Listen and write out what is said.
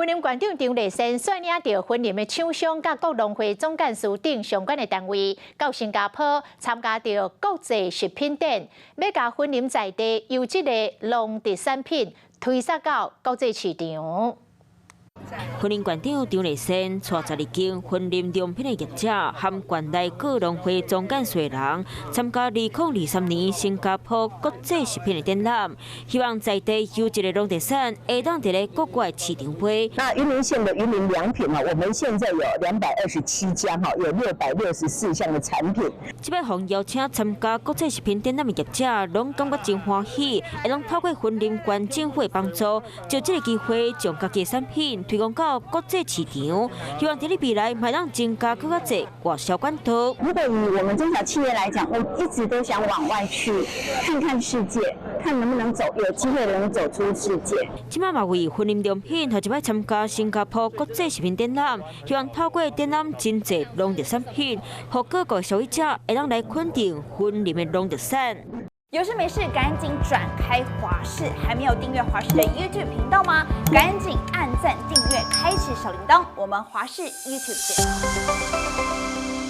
雲林縣長張麗善率領著雲林的廠商佮各農會總幹事等相關的單位，到新加坡參加著國際食品展，欲共雲林在地優質的農特產品推銷到國際市場。雲林縣長張麗善帶12間雲林良品的業者，含縣內各農會總幹事的人，參加2023年新加坡國際食品的展覽，希望在地優質的農特產會當佇咧國外市場賣。那雲林縣的雲林良品啊，我們現在有227家哈，有664項的產品。這擺予邀請參加國際食品展覽的業者，攏感覺真歡喜，會當透過雲林縣政府的幫助，藉這個機會將家己的產品推廣到國際市場，希望佇咧未來會當增加閣較濟外銷管道。如果以我們中小企業來講，我一直都想往外去看看世界，看能不能走，有機會能走出世界。這擺嘛為雲林良品頭一擺參加新加坡國際食品展覽，希望透過展覽真濟農特產品，予各國消費者會當來肯定雲林的農特產。有事沒事趕緊轉開華視，還沒有訂閱華視的 YouTube 頻道嗎？趕緊按讚訂閱，開啟小鈴鐺。我們華視 YouTube 見。